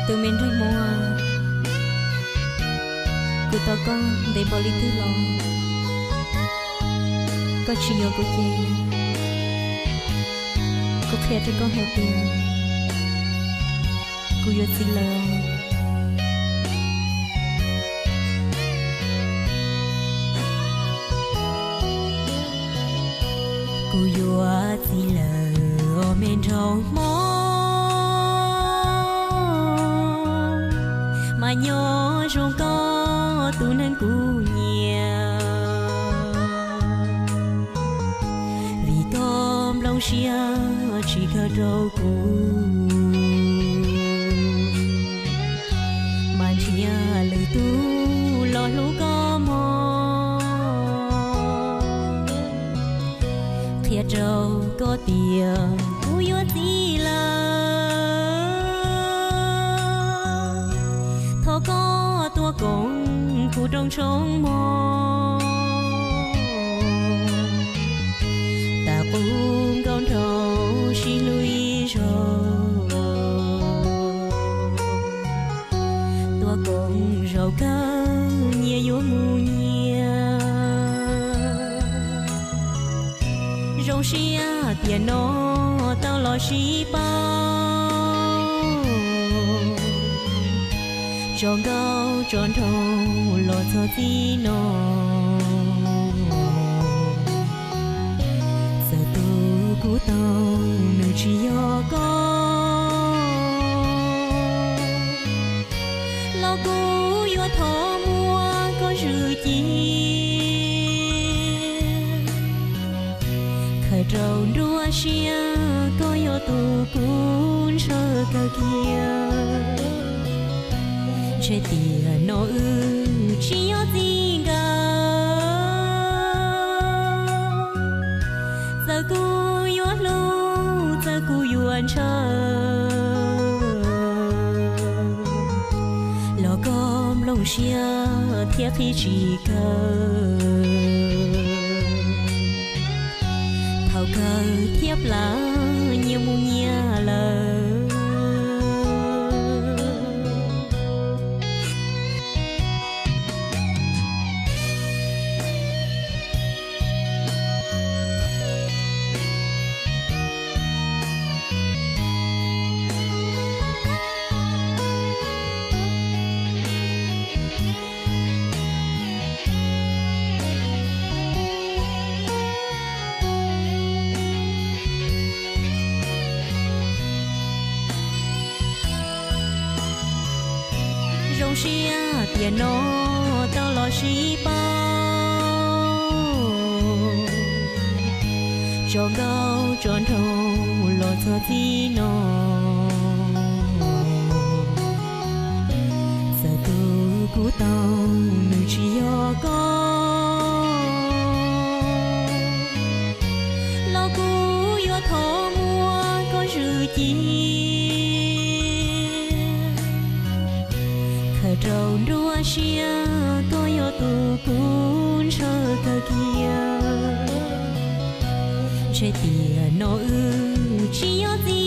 Tus me nraug Hmoob, kuv tos koj ntev npaum li twg los koj tsis yuav kuv ces kuv qhia rau koj hais tias kuv yuav txiv lawm. Kuv yuav txiv lawm os me nraug Hmoob, mas nyob zoo koj tus neeg kuv nyiam, vim koj nplooj siab tsis kawg rau kuv, mas nrhiav lwm tus los hlub koj mog. Qhia rau koj tias kuv yuav txiv lawm, thov koj tuaj koom kuv rooj tshoob mog. Tas qub nkauj nraug sib hlub ib zaug, tuaj koom zaum kawg nyias yuav mus nyias. Zoo siab tiam no tau los sib paub, tso nkauj tso nraug los txog txij no. Txawm tus kuv tau nws tsis yog koj, los kuv yuav thov muab koj zwm cia, khaws rau nruab siab koj yog tus kuv ntshaw kawg kiag. Ntshe tiam no wb tsis yog txij nkawm, txawm kuv yuav hlub txawm kuv yuav ntshaw, los koj nplooj siab thiab qhib tsis kawg. Thaum kawg thiab plaws nyias mus nyias lawm. Zoo siab tiam no tau los sib paub, tso nkauj tso nraug los txog txij no. Txawm tus kuv tau nws tsis yog koj, los kuv yuav thov muab koj zwm cia, khaws rau nruab siab koj yog tus kuv ntshaw kawg kiag. Ntshe tiam no wb tsis yog txij